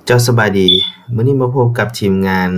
ເຈົ້າສະບາຍດີ, ມື້ນີ້ມາພົບກັບທີມງານ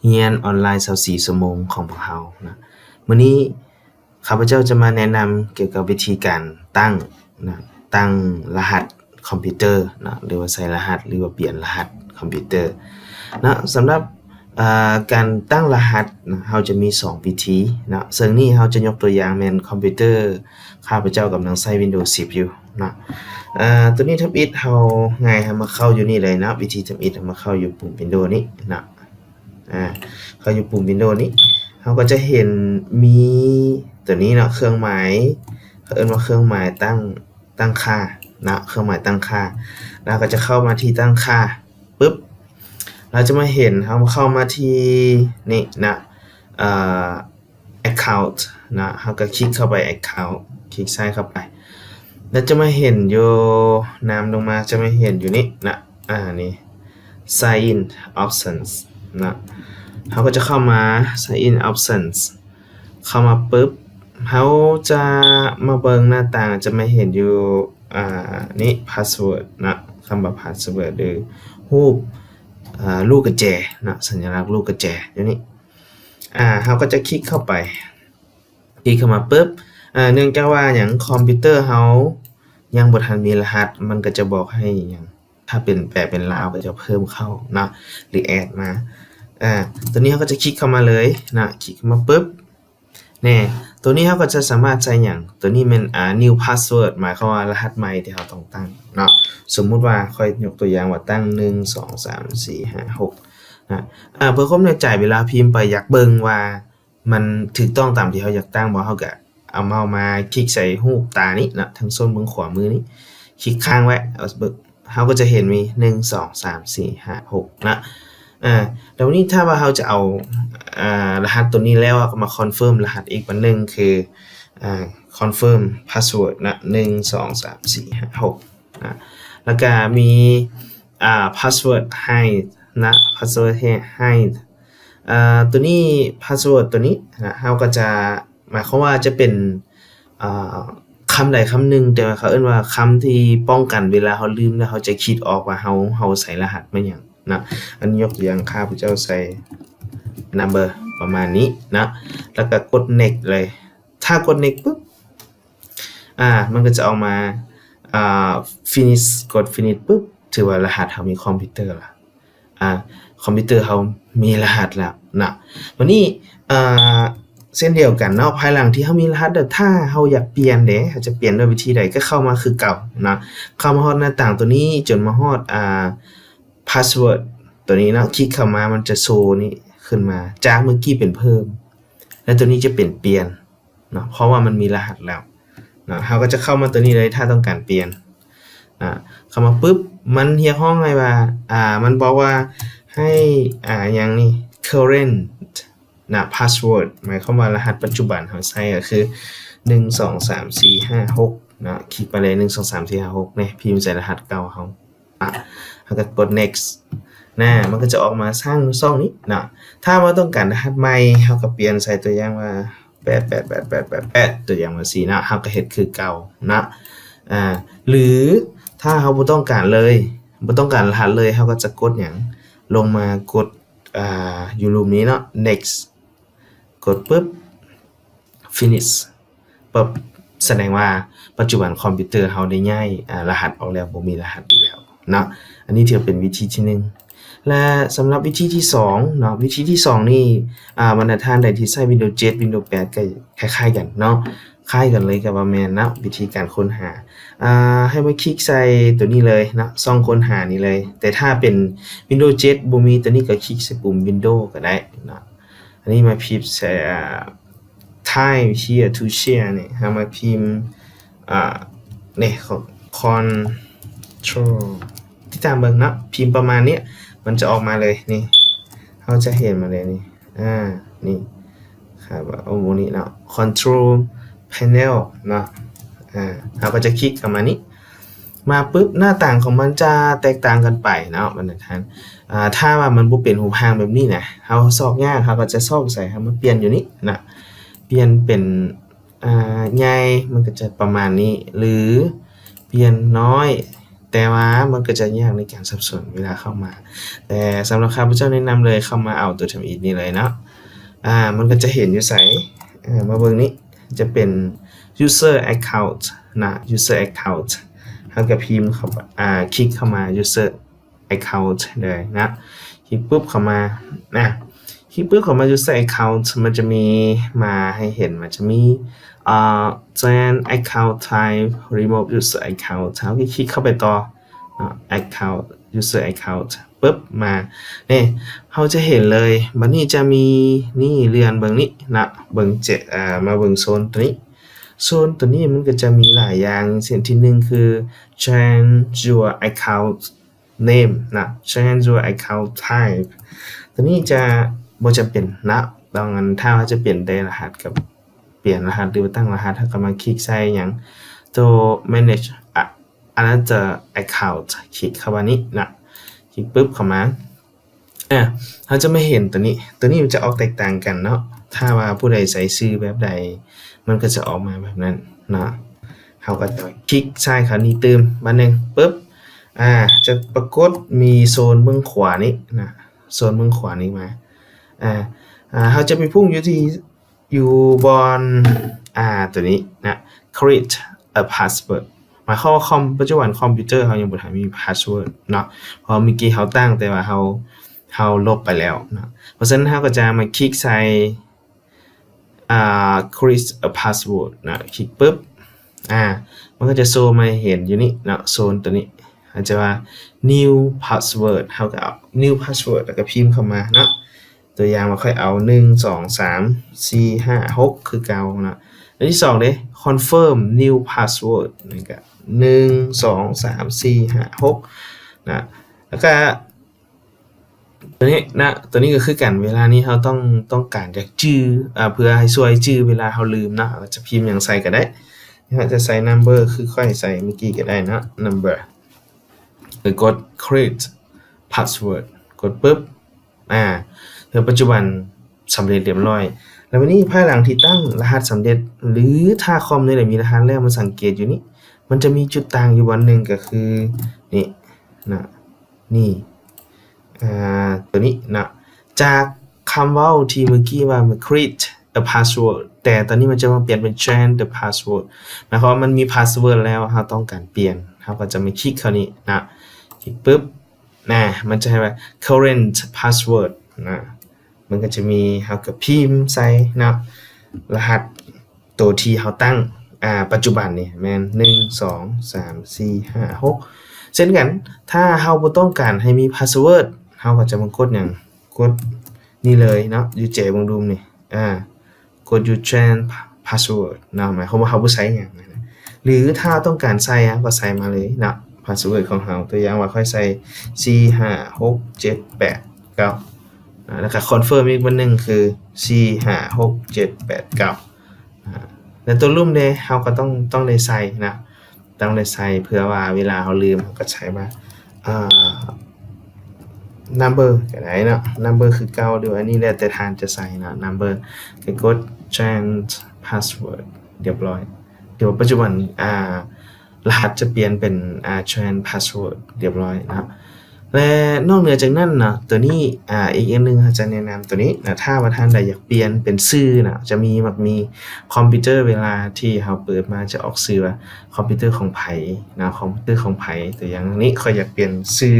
ຮຽນອອນລາຍຊາວສີ່ຊົ່ວໂມງຂອງພວກເຮົານະ. ມື້ນີ້ຂ້າພະເຈົ້າຈະມາແນະນຳກ່ຽວກັບວິທີການຕັ້ງນະ, ຕັ້ງລະຫັດຄອມພິວເຕີນະ ຫຼືວ່າໃສ່ລະຫັດ ຫຼືວ່າປ່ຽນລະຫັດຄອມພິວເຕີນະ. ສຳລັບ ເອີ ການຕັ້ງລະຫັດນະ ເຮົາຈະມີສອງວິທີນະ, ເຊິ່ງນີ້ເຮົາຈະຍົກຕົວຢ່າງແມ່ນຄອມພິວເຕີ ຂ້າພະເຈົ້າກຳລັງໃຊ້ວິນໂດສິບຢູ່ເນາະ. ອາ ຕົວນີ້ທຳອິດເຮົາ ງ່າຍ ເຮົາມາເຂົ້າຢູ່ນີ້ເລີຍເນາະ. ວິທີທຳອິດເຮົາມາເຂົ້າຢູ່ປຸ່ມວິນໂດນີ້ເນາະ. ອາ ເຂົ້າຢູ່ປຸ່ມວິນໂດນີ້ ເຮົາກໍຈະເຫັນມີຕົວນີ້ເນາະ, ເຄື່ອງໝາຍ ເຂົາເອີ້ນວ່າເຄື່ອງໝາຍຕັ້ງ ຕັ້ງຄ່າເນາະ, ເຄື່ອງໝາຍຕັ້ງຄ່າ. ແລ້ວເຮົາກໍຈະເຂົ້າມາທີ່ຕັ້ງຄ່າປຶບ ເຮົາຈະມາເຫັນ ເຮົາເຂົ້າມາທີ່ນີ້ນະ ເອີ account ນະ, ເຮົາກໍຄລິກເຂົ້າໄປ account ຄລິກຊ້າຍເຂົ້າໄປ ແລ້ວຈະມາເຫັນຢູ່ ນຳລົງມາ ຈະມາເຫັນຢູ່ນີ້ນະ ອາ ນີ້ sign in options ນະ. ເຮົາກໍຈະເຂົ້າມາ sign in options ເຂົ້າມາປຶບ ເຮົາຈະມາເບິ່ງໜ້າຕ່າງ ຈະມາເຫັນຢູ່ ອາ ນີ້ password ນະ, ຄຳວ່າ password ຫຼືຮູບ ອາ ລູກກະແຈເນາະ, ສັນຍະລັກລູກກະແຈຢູ່ນີ້. ອາ ເຮົາກໍຈະຄລິກເຂົ້າໄປ, ຄລິກເຂົ້າມາປຶບ ອາ ເນື່ອງຈາກວ່າຫຍັງ ຄອມພິວເຕີເຮົາຍັງບໍ່ທັນມີລະຫັດ ມັນກໍຈະບອກໃຫ້ຫຍັງ ຖ້າເປັນແປເປັນລາວກໍຈະເພີ່ມເຂົ້າເນາະ ຫຼື add ມາ. ອາ ຕົວນີ້ເຮົາກໍຈະຄລິກເຂົ້າມາເລີຍນະ, ຄລິກເຂົ້າມາປຶບ ແນ່ ຕົວນີ້ເຮົາກໍຈະສາມາດໃສ່ຫຍັງ ຕົວນີ້ແມ່ນ ອາ new password ໝາຍຄວາມວ່າລະຫັດໃໝ່ທີ່ເຮົາຕ້ອງຕັ້ງເນາະ. ສົມມຸດວ່າຂ້ອຍຍົກຕົວຢ່າງວ່າຕັ້ງ ໜຶ່ງ ສອງ ສາມ ສີ່ ຫ້າ ຫົກ ນະ. ອາ ເພື່ອຄວາມແນ່ໃຈ ເວລາພິມໄປຢາກເບິ່ງວ່າມັນຖືກຕ້ອງຕາມທີ່ເຮົາຢາກຕັ້ງບໍ່ ເຮົາກະເອົາເມົ້າມາຄລິກໃສ່ຮູບຕານີ້ນະ ທາງໂຊນເບື້ອງຂວາມືນີ້ ຄລິກຄ້າງໄວ້ ເຮົາກໍຈະເຫັນມີ ໜຶ່ງ ສອງ ສາມ ສີ່ ຫ້າ ຫົກ ນະ. ອາ ແລ້ວວັນນີ້ຖ້າວ່າເຮົາຈະເອົາ ອາ ລະຫັດຕົວນີ້ແລ້ວ ເຮົາກໍມາ confirm ລະຫັດອີກບາດໜຶ່ງ ຄື ອາ confirm password ນະ ໜຶ່ງ ສອງ ສາມ ສີ່ ຫ້າ ຫົກ ນະ. ແລ້ວກະມີ ອາ password hide ນະ, password hide ອາ ຕົວນີ້ password ຕົວນີ້ນະ ເຮົາກໍຈະ ໝາຍຄວາມວ່າຈະເປັນ ອາ ຄຳໃດຄຳໜຶ່ງ ແຕ່ວ່າເຂົາເອີ້ນວ່າຄຳທີ່ປ້ອງກັນ ເວລາເຮົາລືມແລ້ວເຮົາຈະຄິດອອກວ່າເຮົາ ເຮົາໃສ່ລະຫັດມາຫຍັງນະ. ອັນຍົກຕົວຢ່າງ ຂ້າພະເຈົ້າໃສ່ number ປະມານນີ້ນະ ແລ້ວກໍກົດ next ເລີຍ. ຖ້າກົດ next ປຶບ ອາ ມັນກໍຈະອອກມາ ອາ finish ກົດ finish ປຶບ ຖືວ່າລະຫັດເຮົາມີຄອມພິວເຕີລະ. ອາ ຄອມພິວເຕີເຮົາມີລະຫັດແລ້ວນະ. ບາດນີ້ ອາ ເຊັ່ນດຽວກັນເນາະ ພາຍຫຼັງທີ່ເຮົາມີລະຫັດແລ້ວ ຖ້າເຮົາຢາກປ່ຽນເດ ເຮົາຈະປ່ຽນດ້ວຍວິທີໃດ ກໍເຂົ້າມາຄືເກົ່ານະ. ເຂົ້າມາຮອດໜ້າຕ່າງຕົວນີ້ ຈົນມາຮອດ ອາ password ຕົວນີ້ເນາະ, ຄລິກເຂົ້າມາ ມັນຈະໂຊນີ້ຂຶ້ນມາ ຈາກເມື່ອກີ້ເປັນເພີ່ມ ແລ້ວຕົວນີ້ຈະເປັນປ່ຽນ ເນາະ ເພາະວ່າມັນມີລະຫັດແລ້ວເນາະ. ເຮົາກໍຈະເຂົ້າມາຕົວນີ້ເລີຍ ຖ້າຕ້ອງການປ່ຽນນະ. ເຂົ້າມາປຶບ ມັນຮຽກຮ້ອງໃຫ້ວ່າ ອາ ມັນບອກວ່າໃຫ້ ອາ ຫຍັງນີ້ current ນະ password ໝາຍຄວາມວ່າລະຫັດປັດຈຸບັນເຮົາໃຊ້ກໍຄື ໜຶ່ງ ສອງ ສາມ ສີ່ ຫ້າ ຫົກ ເນາະ. ຄລິກໄປເລີຍ ໜຶ່ງ ສອງ ສາມ ສີ່ ຫ້າ ຫົກ ນີ້ ພິມໃສ່ລະຫັດເກົ່າເຮົາ. ອະ ເຮົາກໍກົດ next ນະ ມັນກໍຈະອອກມາທາງຊ່ອງນີ້ເນາະ. ຖ້າວ່າຕ້ອງການລະຫັດໃໝ່ ເຮົາກໍປ່ຽນໃສ່ຕົວຢ່າງວ່າ ແປດ ແປດ ແປດ ແປດ ແປດ ແປດ ຕົວຢ່າງວ່າຊີ້ເນາະ, ເຮົາກໍເຮັດຄືເກົ່າເນາະ. ອາ ຫຼືຖ້າເຮົາບໍ່ຕ້ອງການເລີຍ ບໍ່ຕ້ອງການລະຫັດເລີຍ ເຮົາກໍຈະກົດຫຍັງ ລົງມາກົດ ອາ ຢູ່ລຸ່ມນີ້ເນາະ next ກົດປຶບ finish ປຶບ ສະແດງວ່າປັດຈຸບັນຄອມພິວເຕີເຮົາໄດ້ຍ້າຍ ອາ ລະຫັດອອກແລ້ວ ບໍ່ມີລະຫັດອີກແລ້ວເນາະ. ອັນນີ້ຖືເປັນວິທີທີໜຶ່ງ ແລະ ສຳລັບວິທີທີສອງເນາະ, ວິທີທີສອງນີ້ ອາ ບັນດາທ່ານໃດທີ່ໃຊ້ Windows ເຈັດ Windows ແປດ ກໍຄ້າຍໆກັນເນາະ, ຄ້າຍກັນເລີຍກໍວ່າແມ່ນເນາະ ວິທີການຄົ້ນຫາ. ອາ ໃຫ້ມາຄລິກໃສ່ຕົວນີ້ເລີຍເນາະ, ຊ່ອງຄົ້ນຫານີ້ເລີຍ. ແຕ່ຖ້າເປັນ Windows ເຈັດ ບໍ່ມີຕົວນີ້ ກໍຄລິກໃສ່ປຸ່ມ Windows ກໍໄດ້ເນາະ. ອັນນີ້ມາພິມໃສ່ ອາ Type here to share ນີ້ ເຮົາມາພິມ ອາ ນີ້ Control ຕິດຕາມເບິ່ງເນາະ, ພິມປະມານນີ້ ມັນຈະອອກມາເລີຍນີ້, ເຮົາຈະເຫັນມາເລີຍນີ້ ອາ ນີ້ ຄັບ ໂອ້ ນີ້ເນາະ Control Panel ເນາະ. ອາ ເຮົາກໍຈະຄລິກເຂົ້າມານີ້ ມາປຶບ ໜ້າຕ່າງຂອງມັນຈະແຕກຕ່າງກັນໄປເນາະ ບັນດາທ່ານ. ອາ ຖ້າວ່າມັນບໍ່ເປັນຮູບຮ່າງແບບນີ້ນະ ເຮົາຊອກຍາກ ເຮົາກໍຈະຊອກໃສ່ ເຮົາມາປ່ຽນຢູ່ນີ້ນະ, ປ່ຽນເປັນ ອາ ໃຫຍ່ ມັນກໍຈະປະມານນີ້ ຫຼືປ່ຽນນ້ອຍ ແຕ່ວ່າມັນກໍຈະຍາກໃນການສັບສົນເວລາເຂົ້າມາ. ແຕ່ສຳລັບຂ້າພະເຈົ້າແນະນຳເລີຍ ເຂົ້າມາເອົາຕົວທຳອິດນີ້ເລີຍເນາະ. ອາ ມັນກໍຈະເຫັນຢູ່ໃສ? ເອີ ມາເບິ່ງນີ້ ຈະເປັນ user account ນະ user account. ເຮົາກໍພິມເຂົ້າ ອາ ຄລິກເຂົ້າມາ user account ເລີຍນະ. ຄລິກປຶບເຂົ້າມາ ນະ ຄລິກປຶບເຂົ້າມາ user account ມັນຈະມີມາໃຫ້ເຫັນ ມັນຈະມີ ອ່າ change account type, remove user account. ເຮົາກໍຄລິກເຂົ້າໄປຕໍ່ເນາະ account, user account ປຶບມາ ນີ້ ເຮົາຈະເຫັນເລີຍ. ບັດນີ້ຈະມີ ນີ້ ເລື່ອນເບິ່ງນີ້ນະ ເບິ່ງເຈ ເອີ ມາເບິ່ງໂຊນຕົວນີ້. ໂຊນຕົວນີ້ມັນກໍຈະມີຫຼາຍຢ່າງ ເຊັ່ນ ທີໜຶ່ງຄື change your account name ນະ change your account type. ຕົວນີ້ຈະບໍ່ຈຳເປັນນະ ຕ້ອງ ອັນ ຖ້າວ່າຈະປ່ຽນແຕ່ລະຫັດ ກໍປ່ຽນລະຫັດ ຫຼືວ່າຕັ້ງລະຫັດ ເຮົາກໍມາຄລິກໃສ່ຫຍັງ ຕົວ manage a- another account ຄລິກເຂົ້າມານີ້ນະ ຄລິກປຶບເຂົ້າມາ ອາ ເຮົາຈະມາເຫັນຕົວນີ້ ຕົວນີ້ມັນຈະອອກແຕກຕ່າງກັນເນາະ. ຖ້າວ່າຜູ້ໃດໃສ່ຊື່ແບບໃດ ມັນກໍຈະອອກມາແບບນັ້ນເນາະ. ເຮົາກໍຈະຄລິກໃສ່ຄາວນີ້ຕື່ມບາດໜຶ່ງປຶບ ອາ ຈະປາກົດມີໂຊນເບື້ອງຂວານີ້ນະ ໂຊນເບື້ອງຂວານີ້ມາ ອາ ອາ ເຮົາຈະໄປພຸ້ງຢູ່ທີ່ ຢູ່ບ່ອນ ອາ ຕົວນີ້ນະ create a password ໝາຍຄວາມວ່າຄອມ ປັດຈຸບັນຄອມພິວເຕີເຮົາຍັງບໍ່ທັນມີ password ເນາະ ເພາະເມື່ອກີ້ເຮົາຕັ້ງ ແຕ່ວ່າເຮົາ ເຮົາລົບໄປແລ້ວເນາະ. ເພາະສະນັ້ນເຮົາກໍຈະມາຄລິກໃສ່ ອາ create a password ນະ ຄລິກປຶບ ອາ ມັນກໍຈະໂຊມາໃຫ້ເຫັນຢູ່ນີ້ເນາະ ໂຊນຕົວນີ້ ອາດຈະວ່າ new password ເຮົາກໍເອົາ new password ແລ້ວກໍພິມເຂົ້າມາເນາະ. ຕົວຢ່າງວ່າຂ້ອຍເອົາ ໜຶ່ງ ສອງ ສາມ ສີ່ ຫ້າ ຫົກ ຄືເກົ່າເນາະ. ອັນທີສອງເດ້ confirm new password ນີ້ກໍ ໜຶ່ງ ສອງ ສາມ ສີ່ ຫ້າ ຫົກ ນະ ແລ້ວກໍ ຕົວນີ້ນະ ຕົວນີ້ກໍຄືກັນ ເວລານີ້ເຮົາຕ້ອງ ຕ້ອງການຢາກຈື່ ເພື່ອໃຫ້ຊ່ວຍຈື່ເວລາເຮົາລືມເນາະ ເຮົາຈະພິມຫຍັງໃສ່ກໍໄດ້. ເຮົາຈະໃສ່ number ຄືຂ້ອຍໃສ່ເມື່ອກີ້ກໍໄດ້ເນາະ number ແລ້ວກົດ create password ກົດປຶບ ອາ ເທື່ອປັດຈຸບັນສຳເລັດລຽບຮ້ອຍ. ແລ້ວບັດນີ້ພາຍຫຼັງທີ່ຕັ້ງລະຫັດສຳເລັດ ຫຼື ຖ້າຄອມນີ້ແຫຼະມີລະຫັດແລ້ວ ມາສັງເກດຢູ່ນີ້ ມັນຈະມີຈຸດຕ່າງຢູ່ບ່ອນໜຶ່ງ ກໍຄືນີ້ນະ ນີ້ ອາ ຕົວນີ້ນະ ຈາກຄຳເວົ້າທີ່ເມື່ອກີ້ວ່າ create a password ແຕ່ຕອນນີ້ມັນຈະມາປ່ຽນເປັນ change the password ໝາຍຄວາມວ່າມັນມີ password ແລ້ວ ເຮົາຕ້ອງການປ່ຽນ ເຮົາກໍຈະມາຄລິກເຂົ້ານີ້ນະ ຄລິກປຶບ ນະ ມັນຈະໃຫ້ວ່າ current password ນະ ມັນກໍຈະມີ ເຮົາກໍພິມໃສ່ເນາະ ລະຫັດໂຕທີ່ເຮົາຕັ້ງ ອາ ປັດຈຸບັນນີ້ແມ່ນ ໜຶ່ງ ສອງ ສາມ ສີ່ ຫ້າ ຫົກ ເຊັ່ນກັນ. ຖ້າເຮົາບໍ່ຕ້ອງການໃຫ້ມີ password ເຮົາກໍຈະມາກົດຫຍັງ ກົດນີ້ເລີຍເນາະ ຢູ່ແຈວງດຸມນີ້ ອາ ກົດຢູ່ change password ເນາະ ໝາຍຄວາມວ່າເຮົາບໍ່ໃຊ້ຫຍັງນະ ຫຼື ຖ້າເຮົາຕ້ອງການໃສ່ ເຮົາກໍໃສ່ມາເລີຍເນາະ password ຂອງເຮົາ. ຕົວຢ່າງວ່າຂ້ອຍໃສ່ ສີ່ ຫ້າ ຫົກ ເຈັດ ແປດ ເກົ້າ ນະ ແລ້ວກໍ confirm ອີກບາດໜຶ່ງຄື ສີ່ ຫ້າ ຫົກ ເຈັດ ແປດ ເກົ້າ ນະ ແລ້ວຕົວລຸ່ມເດ ເຮົາກໍຕ້ອງ ຕ້ອງໄດ້ໃສ່ນະ ຕ້ອງໄດ້ໃສ່ ເພື່ອວ່າເວລາເຮົາລືມ ເຮົາກໍໃຊ້ວ່າ ອ່າ number ກໍໄດ້ເນາະ number ຄືເກົ່າ ຫຼື ອັນນີ້ແລ້ວແຕ່ທ່ານຈະໃສ່ເນາະ number ກໍກົດ change password ຮຽບຮ້ອຍ. ດຽວປັດຈຸບັນ ອ່າ ລະຫັດຈະປ່ຽນເປັນ ອ່າ change password ຮຽບຮ້ອຍເນາະ. ແລະ ນອກເໜືອຈາກນັ້ນເນາະ ຕົວນີ້ ອາ ອີກອັນໜຶ່ງເຮົາຈະແນະນຳຕົວນີ້ນະ ຖ້າວ່າທ່ານໃດຢາກປ່ຽນເປັນຊື່ນະ ຈະມີ ມັກມີຄອມພິວເຕີ ເວລາທີ່ເຮົາເປີດມາຈະອອກຊື່ວ່າຄອມພິວເຕີຂອງໃຜນະ ຄອມພິວເຕີຂອງໃຜ. ຕົວຢ່າງນີ້ ຂ້ອຍຢາກປ່ຽນຊື່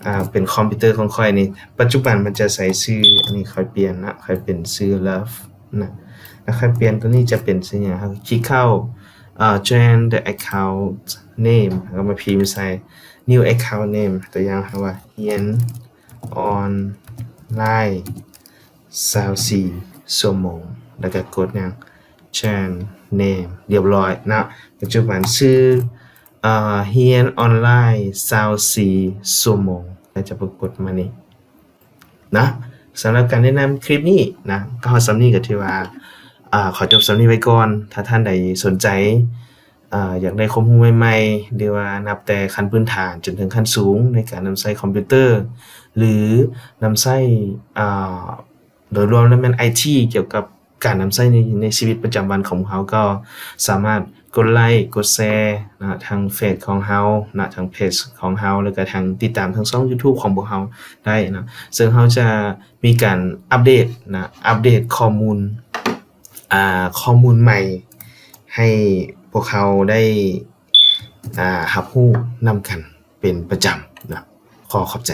ອາ ເປັນຄອມພິວເຕີຂອງຂ້ອຍນີ້ ປັດຈຸບັນມັນຈະໃສ່ຊື່ ອັນນີ້ຂ້ອຍປ່ຽນນະ ຂ້ອຍເປັນຊື່ Love ນະ ແລ້ວຂ້ອຍປ່ຽນຕົວນີ້ຈະເປັນຊື່ຫຍັງ ເຮົາຄລິກເຂົ້າ ເອີ change the account name ແລ້ວກໍມາພິມໃສ່ new account name ຕົວຢ່າງເຮົາວ່າ ຮຽນອອນລາຍຊາວສີ່ຊົ່ວໂມງ ແລ້ວກໍກົດຫຍັງ change name ຮຽບຮ້ອຍເນາະ. ປັດຈຸບັນຊື່ ເອີ ຮຽນອອນລາຍຊາວສີ່ຊົ່ວໂມງ ແລ້ວຈະປາກົດມານີ້ ນະ. ສຳລັບການແນະນຳຄລິບນີ້ນະ ກໍຮອດສ່ຳນີ້ ກໍຖືວ່າ ອາ ຂໍຈົບສ່ຳນີ້ໄວ້ກ່ອນ. ຖ້າທ່ານໃດສົນໃຈ ອາ ຢາກໄດ້ຄວາມຮູ້ໃໝ່ໆ ຫຼືວ່ານັບແຕ່ຂັ້ນພື້ນຖານຈົນເຖິງຂັ້ນສູງ ໃນການນຳໃຊ້ຄອມພິວເຕີ ຫຼື ນຳໃຊ້ ອາ ໂດຍລວມແລ້ວແມ່ນໄອທີ ກ່ຽວກັບການນຳໃຊ້ໃນ ໃນຊີວິດປະຈຳວັນຂອງພວກເຮົາ ກໍສາມາດ ກົດໄລ້ກົດແຊນະ ທາງເຟສຂອງເຮົານະ ທາງເພຈຂອງເຮົາ ແລ້ວກໍທາງຕິດຕາມທາງຊ່ອງ YouTube ຂອງພວກເຮົາໄດ້ນະ ເຊິ່ງເຮົາຈະມີການອັບເດດນະ ອັບເດດຂໍ້ມູນ ອ່າ ຂໍ້ມູນໃໝ່ໃຫ້ພວກເຮົາໄດ້ ອ່າ ຮັບຮູ້ນຳກັນເປັນປະຈຳນະ. ຂໍຂອບໃຈ.